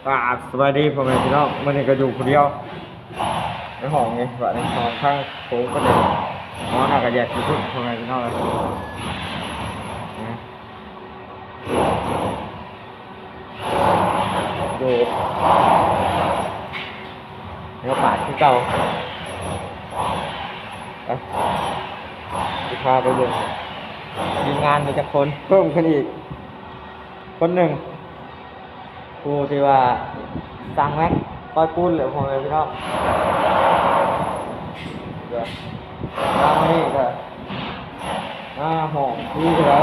ກາບສະບາຍດີພໍ່ແມ່ພີ່ນ້ອງ ມື້ນີ້ກໍຢູ່ຜູ້ດຽວໃນຫ້ອງນີ້ ບາດນີ້ນອນທາງໂຖງກໍໄດ້ ນອນ ເຮົາກໍແຍກຢູ່ພຸ້ນພໍ່ແມ່ພີ່ນ້ອງເອີຍ ນະ ຢູ່ແນວປາດຄືເກົ່າ ໄປ ຊິພາໄປເບິ່ງທີມງານມີຈັກຄົນ ເພີ່ມຂຶ້ນອີກຄົນໜຶ່ງ ຜູ້ທີ່ວ່າຊ່າງແມັກ ປ່ອຍປູນແຫຼະ ພໍ່ແມ່ພີ່ນ້ອງ ເອີ ທາງນີ້ກໍ ອ່າ ຫ້ອງທີ່ເທົ່າໃດ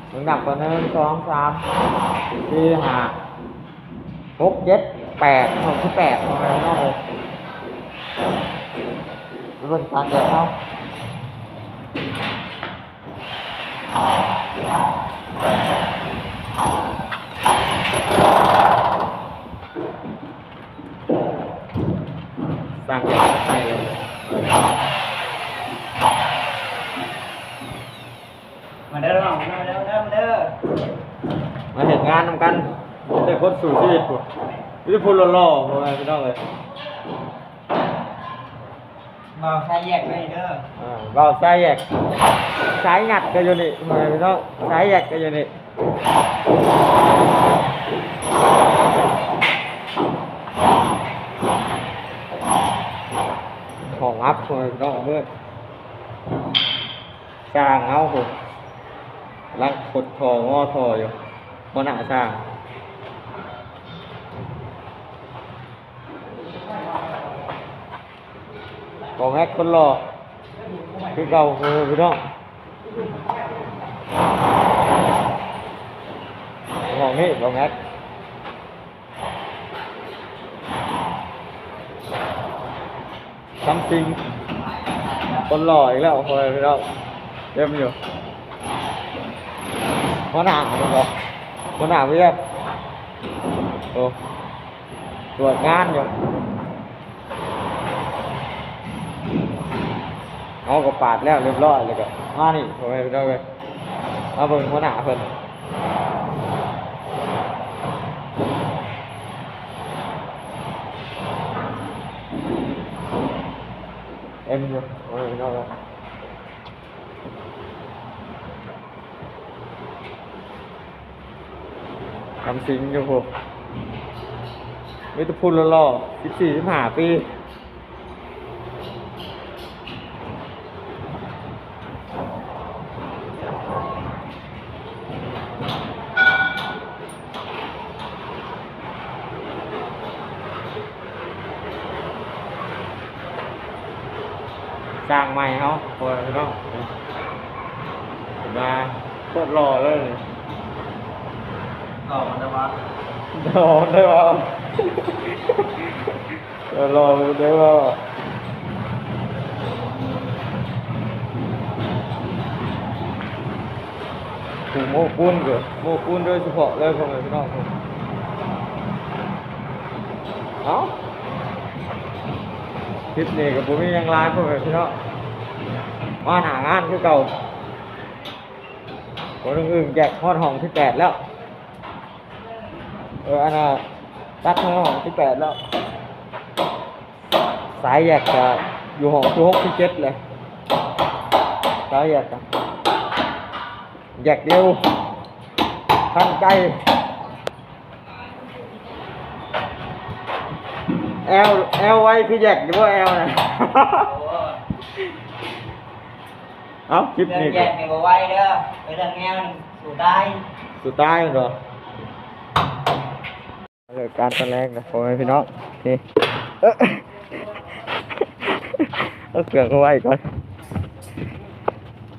ເບິ່ງນັບກ່ອນ ໜຶ່ງ ສອງ ສາມ ສີ່ ຫ້າ ຫົກ ເຈັດ ແປດ ຫ້ອງທີແປດ ພໍ່ແມ່ພີ່ນ້ອງເອີຍ ໄປເບິ່ງຕາແດດເຮົາ. ສ້າງແບບໃໝ່ເລີຍ ມາເດີນ້ອງ ມາເດີ ມາເດີ ມາເດີ ມາເຮັດງານນຳກັນ ມີແຕ່ຄົນສູ້ຊີວິດພຸ້ນ ມີແຕ່ຜູ້ຫຼໍ່ໆ ພໍ່ແມ່ພີ່ນ້ອງເອີຍ. ບ່າວຊາຍແຍກໄດ້ເດີ ອ່າ ບ່າວຊາຍແຍກ ຊາຍຫຍັດກໍຢູ່ນີ້ ພໍ່ແມ່ພີ່ນ້ອງ ຊາຍແຍກກໍຢູ່ນີ້ ຫ້ອງອັບ ພໍ່ແມ່ພີ່ນ້ອງເອີຍ ຊ່າງເຮົາພຸ້ນ ກຳລັງຂົດທໍ່ ງໍທໍ່ຢູ່ ຫົວໜ້າຊ່າງ. ບ່າວແມັກຄົນຫຼໍ່ຄືເກົ່າ ເອີ ພີ່ນ້ອງ ຫ້ອງນີ້ບ່າວແມັກ ຄຳສິງ ຄົນຫຼໍ່ອີກແລ້ວ ພໍ່ແມ່ພີ່ນ້ອງ ເຕັມຢູ່ ຫົວໜ້າ ຫົວໜ້າວຽກ ໂອ້ ຕວດງານຢູ່ ເຮົາກໍປາດແລ້ວຮຽບຮ້ອຍ ແລ້ວກໍມານີ້ ພໍ່ແມ່ພີ່ນ້ອງເອີຍ ມາເບິ່ງຫົວໜ້າເພິ່ນ ເຕັມຢູ່ ພໍ່ແມ່ພີ່ນ້ອງເອີຍ. ຄຳສິງຢູ່ພຸ້ນ ມີແຕ່ຜູ້ຫຼໍ່ໆ ສິບສີ່ ສິບຫ້າປີ ຊ່າງໃໝ່ເຮົາ ພໍ່ແມ່ພີ່ນ້ອງ ມາໂຄດຫຼໍ່ເລີຍ ຫຼໍ່ໄດ້ວະ ຫຼໍ່ໄດ້ວະ ເອີ ຫຼໍ່ໄດ້ວະ ຜູ້ໂມ້ປູນກໍໂມ້ປູນໂດຍສະເພາະເລີຍ ພໍ່ແມ່ພີ່ນ້ອງ ເອົ້າ ຄລິບນີ້ກໍບໍ່ມີຫຍັງຫຼາຍ ພໍ່ແມ່ພີ່ນ້ອງ ມາໜ້າງານຄືເກົ່າ ຄົນອື່ນແຍກຮອດຫ້ອງທີແປດແລ້ວ ເອີ ອັນນ່າ ຕັດຮອດຫ້ອງທີແປດແລ້ວ ສາຍແຍກກະຢູ່ຫ້ອງທີຫົກທີເຈັດເລີຍ ສາຍແຍກກະແຍກດຽວ ທັນໃຈ ແອວ ແອວໄວຄືແຍກຢູ່ບໍ່ແອວນະ ເອົ້າ ຄລິບນີ້ ເລື່ອງແຍກນີ້ບໍ່ໄວເດີ ເລື່ອງແອວນີ້ສູ້ຕາຍ ສູ້ຕາຍແມ່ນບໍ່? ເລີກການຕອນແລງນະ ພໍ່ແມ່ພີ່ນ້ອງ ນີ້ ເອີ ເອົາເຄື່ອງມາໄວ້ກ່ອນ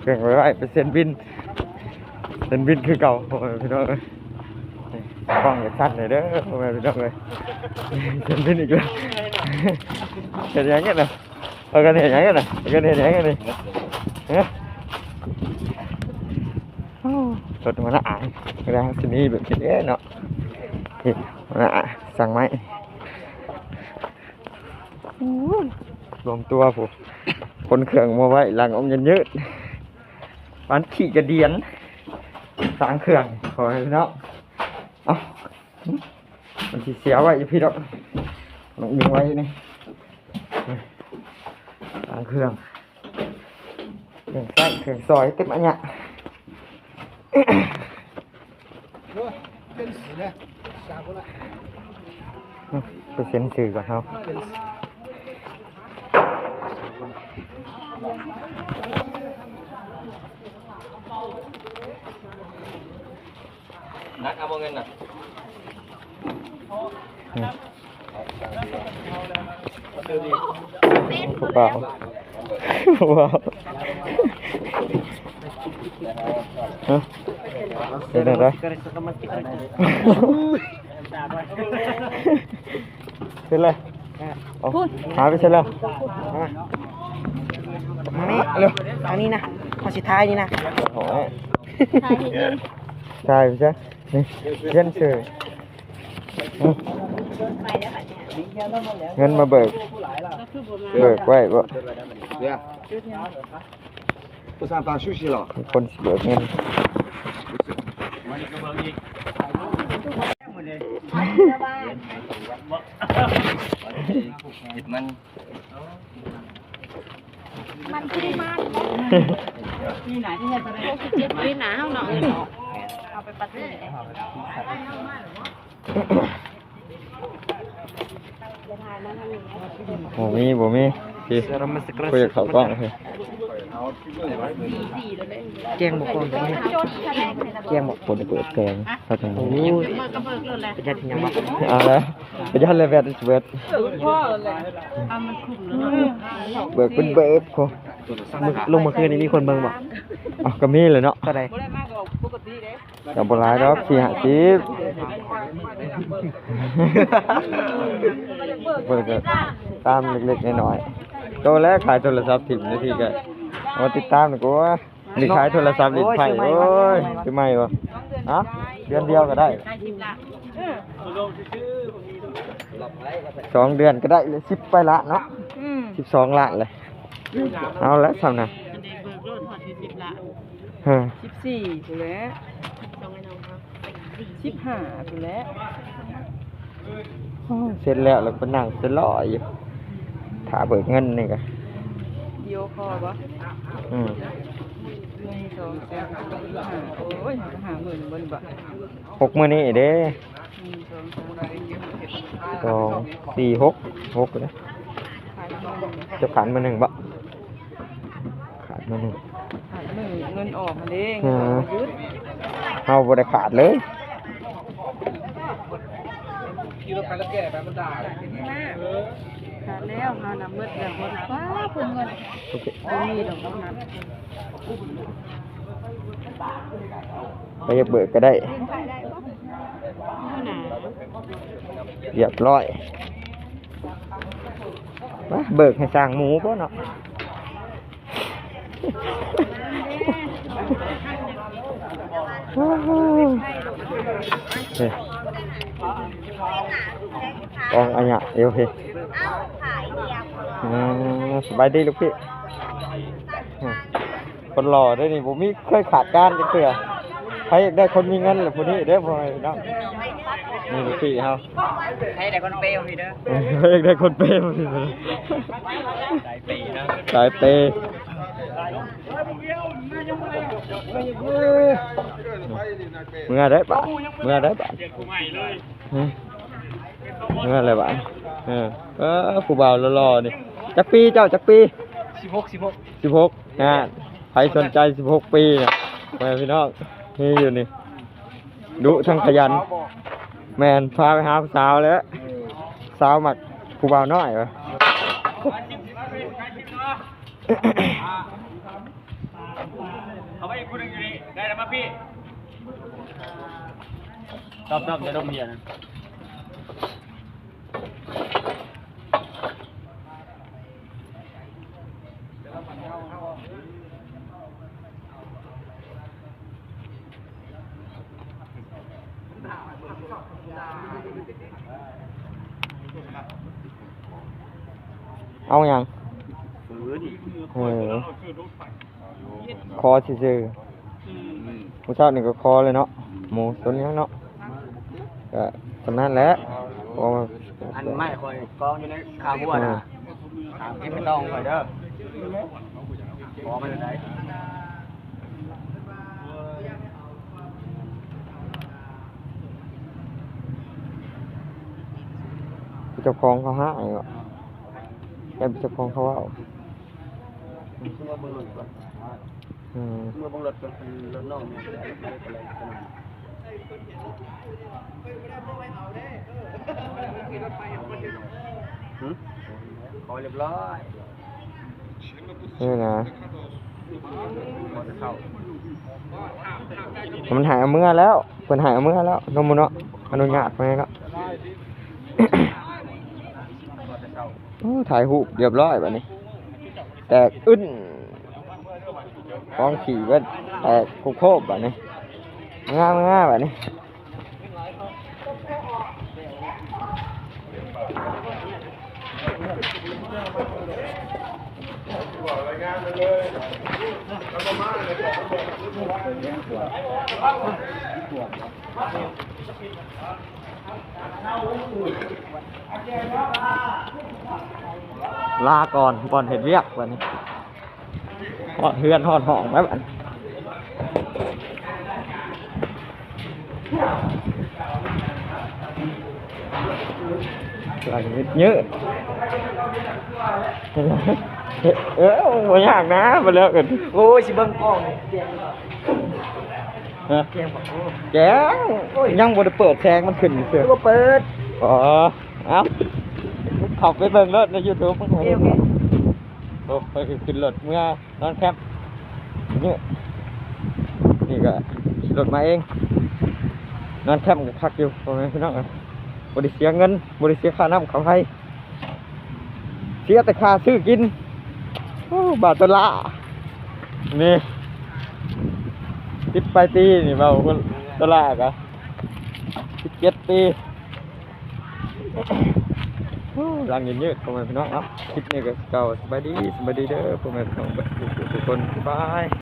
ເຄື່ອງໄວ້ໄວ້ ໄປເຊັນບິນ ເຊັນບິນຄືເກົ່າ ພໍ່ແມ່ພີ່ນ້ອງເອີຍ ກ້ອງຢ່າສັ່ນເດີ ພໍ່ແມ່ພີ່ນ້ອງເອີຍ ເຊັນບິນອີກແລ້ວ ເຮັດຫຍັງກັນນະ? ພາກັນເຮັດຫຍັງກັນນະ? ພາກັນເຮັດຫຍັງກັນນີ້? ຮະ? ໂອ້ ລົດຫົວໜ້າອາຍ ກະດາງຊິມີແບບນີ້ເດ້ເນາະ ນີ້ຫົວໜ້າສັ່ງໄມ້ ໂອ້ຍ ລວມຕົວພຸ້ນ ຂົນເຄື່ອງມາໄວ້ຫຼັງອົງຍືດໆ ປານຂີ້ກະດຽນ ສ້າງເຄື່ອງ ພໍ່ແມ່ພີ່ນ້ອງ ເອົ້າ. ມັນ ຊິເສຍໄວ້ຢູ່ພີ້ດອກ ນ້ອງອີງໄວ້ນີ້ ລ້າງເຄື່ອງ ເຄື່ອງໃຊ້ເຄື່ອງສອຍເຕັມອັນຍະ ເປັນສີແລ້ວ ໄປເຊັນຊື່ກ່ອນເຮົາ ນັດເອົາບໍ່ເງິນນະ ອືມ ຜູ້ບ່າວ ຜູ້ບ່າວ ຮະ ເປັນຈັ່ງໃດ? ເປັນແລ້ວ ເອົາ ຫາຍໄປໃສແລ້ວ? ມານີ້ ເອົາເລັວ ທາງນີ້ນະ ເຮົາຊິຖ່າຍນີ້ນະ ໂອ້ຍ ຖ່າຍໃສ? ນີ້ ວຽນຊື່ ເງິນມາເບີກ ເບີກໄວ້ບໍ່? ຜູ້ສ້າງຕາງຊູຊິຫຼໍ ມີຄົນຊິເບີກເງິນ ມັນ ມັນຄືໄດ້ມານີ້ນະ ນີ້ນະທີ່ເຮັດບໍ່ໄດ້ ເຈັບຢູ່ໜ້າເຮົາເນາະ ເອົາໄປປັດນີ້ ບໍ່ມີ ບໍ່ມີ ພີ່ ບໍ່ຢາກເຂົ້າກ້ອງ ພີ່ ແຈ້ງບໍ່ກ້ອງ ແຈ້ງບໍ່ ບໍ່ໄດ້ເປີດແຈ້ງ ເຂົາຈັ່ງ ໂອ້ຍ ປະຢັດຫຍັງວະ ເອົາລະ ປະຢັດແລ້ວແບັດຊິເບີດ ເບີກເປັນເບີກ ໂອ້ ລົງມື້ຄືນນີ້ມີຄົນເບິ່ງບໍ່? ເອົ້າ ກໍມີແຫຼະເນາະ ເທົ່າໃດ? ກໍບໍ່ຫຼາຍດອກ ສີ່ຫ້າສິບ ເບິ່ງກໍຕາມເລັກໆນ້ອຍໆ ໂຕແລກຂາຍໂທລະສັບຖິ້ມ ບາງທີກໍເອົາມາຕິດຕາມດີກວ່າ ນີ້ຂາຍໂທລະສັບຫຼິ້ນໄພ້ ໂອ້ຍ ຊື້ໃໝ່ບໍ່? ຮະ ເດືອນດຽວກໍໄດ້ ສອງເດືອນກໍໄດ້ເລີຍ ສິບປາຍລ້ານເນາະ ອືມ ສິບສອງລ້ານເລີຍ ເອົາລະສ່ຳນະ ອັນນີ້ເບີກໂລດຮອດຢູ່ສິບລ້ານ ຮະ ສິບສີ່ພຸ້ນແຫຼະ ສິບຫ້າພຸ້ນແຫຼະ ໂອ້ຍ ເສັດແລ້ວ ແລ້ວກໍໄປນັ່ງເສັດຫຼໍ່ຢູ່ ຖ້າເບີກເງິນນີ້ກະ ວິດີໂອຄອລບໍ່? ອືມ ໜຶ່ງ ສອງ ສາມ ສີ່ ຫ້າ ໂອ້ຍ ຫ້າໝື່ນບໍ່ນີ້ບໍ່? ຫົກມື້ນີ້ເດ້ ໜຶ່ງ ສອງ ສາມ ສີ່ ຫ້າ ສອງ ສີ່ ຫົກ ຫົກເດ້ ຂາດມື້ໜຶ່ງ ເຈົ້າຂາດມື້ໜຶ່ງບໍ່? ຂາດມື້ໜຶ່ງ ຂາດມື້ເງິນອອກຫັ້ນເດ້ ເອີ ເງິນອອກຢຸດ ເຮົາບໍ່ໄດ້ຂາດເລີຍ ຂີ່ລົດໄປແລ້ວແກ່ໄປມັນດ່າ ຂາດແລ້ວ ເຮົານຳໝົດແລ້ວ ໝົດ ວ້າ ເພິ່ນເງິນ ໂອເຄ ບໍ່ມີດອກເຮົານຳ ໃຜຢາກເບີກກໍໄດ້ ຮຽບຮ້ອຍ ມາເບີກໃຫ້ຊ່າງໝູພຸ້ນເນາະ ເອີ ກອງອາຍະ ໂອເຄ ເອີ ສະບາຍດີລູກພີ່ ຄົນຫຼໍ່ເດ້ນີ້ ບໍ່ມີເຄີຍຂາດການຈັກເທື່ອ ໃຜຢາກໄດ້ຄົນມີເງິນລະຜູ້ນີ້ເດີ ພໍ່ແມ່ພີ່ນ້ອງ ນີ້ລູກພີ່ເຮົາ ໃຜຢາກໄດ້ຄົນເປຜູ້ນີ້ເດີ ໃຜຢາກໄດ້ຄົນເປຜູ້ນີ້ ສາຍເປເນາະ ສາຍເປ ເມືອໄດ້ບາດ ເມືອໄດ້ບາດ ຮະ ເມືອແລ້ວບາດ ເອີ ເອີ ຜູ້ບ່າວຫຼໍ່ໆນີ້ ຈັກປີເຈົ້າ ຈັກປີ? ສິບຫົກ ສິບຫົກ ສິບຫົກ ນະ ໃຜສົນໃຈ ສິບຫົກປີນະ ພໍ່ແມ່ພີ່ນ້ອງ ມີຢູ່ນີ້ ດຸທັງຂະຫຍັນ ແມ່ນ ພາໄປຫາຜູ້ສາວແລ້ວ ສາວມັກຜູ້ບ່າວນ້ອຍວະ ເອົາໄວ້ອີກຜູ້ໜຶ່ງຢູ່ນີ້ ໄດ້ແລ້ວ ມາພີ່ ຕອບໆ ຢ່າດົມເຫຍນະ. ເອົາຫຍັງ? ເອີ ຂໍຊື່ໆ ອືມ ມື້ເຊົ້ານີ້ກໍຂໍເລີຍເນາະ ອືມ ໝູຊົນຫຍັງເນາະ ກໍສ່ຳນັ້ນແຫຼະ ເພາະວ່າ ອັນໄມ້ຂ້ອຍກອງຢູ່ໃນຄາຫົວນະ ຕາມເກັບໄປຕ້ອງຂ້ອຍເດີ ຂໍມັນໄດ້. ເຈົ້າຂອງເຂົາຮ້າຍເນາະ ແຕ່ເຈົ້າຂອງເຂົາເວົ້າ ເມື່ອເບິ່ງລົດກ່ອນ ອືມ ເມື່ອເບິ່ງລົດກ່ອນ ອັນລົດນ້ອງນີ້ ຫຶ ຂໍຮຽບຮ້ອຍ ນີ້ນະ ຂໍແຕ່ເຊົ້າ ມັນໃຫ້ເອົາເມືອແລ້ວ ເພິ່ນໃຫ້ເອົາເມືອແລ້ວເນາະ ໝູ່ເນາະ ອະນຸຍາດໄວ້ເນາະ. ໂອ້ ຖ່າຍຮູບຮຽບຮ້ອຍບາດນີ້ ແຕກອຶ້ນ ກອງຂີ້ເບິດ ແຕກໂຄບໆ ບາດນີ້ ເມືອ ເມືອ ບາດນີ້. ລາກ່ອນ ບ່ອນເຮັດວຽກບັດນີ້ ຮອດເຮືອນຮອດຫ້ອງແລ້ວບັດ ຫຼັງເຍອະ ເອີ ບໍ່ຍາກນະ ມາແລ້ວກັນ ໂອ້ຍ ຊິເບິ່ງກ້ອງ ຮະ ແກງ ແກງ ໂອ້ຍ ຍັງບໍ່ໄດ້ເປີດແສງມັນຂຶ້ນຊື່ ບໍ່ເປີດ ອໍ ເອົ້າ ເຂົ້າໄປເບິ່ງໂລດໃນຢູທູບ ໂອເຄ ໂອເຄ ໂອ້ ຂ້ອຍກໍຂຶ້ນລົດເມືອນອນແຄມ ນີ້ ນີ້ກໍຂີ່ລົດມາເອງ ນອນແຄມກໍຄັກຢູ່ ພໍ່ແມ່ພີ່ນ້ອງ ບໍ່ໄດ້ເສຍເງິນ ບໍ່ໄດ້ເສຍຄ່ານ້ຳຄ່າໄຟ ເສຍແຕ່ຄ່າຊື້ກິນ ໂອ້ ບາດໂຕລາ ນີ້ ສິບປາຍປີນີ້ ເວົ້າໂຕລາກະ ສິບເຈັດປີ. ໂອ້ ຫຼັງເຍືດໆ ພໍ່ແມ່ພີ່ນ້ອງເນາະ ຄລິບນີ້ກໍເກົ່າ ສະບາຍດີ ສະບາຍດີເດີ ພໍ່ແມ່ພີ່ນ້ອງເບິດທຸກຄົນ ບາຍບາຍ.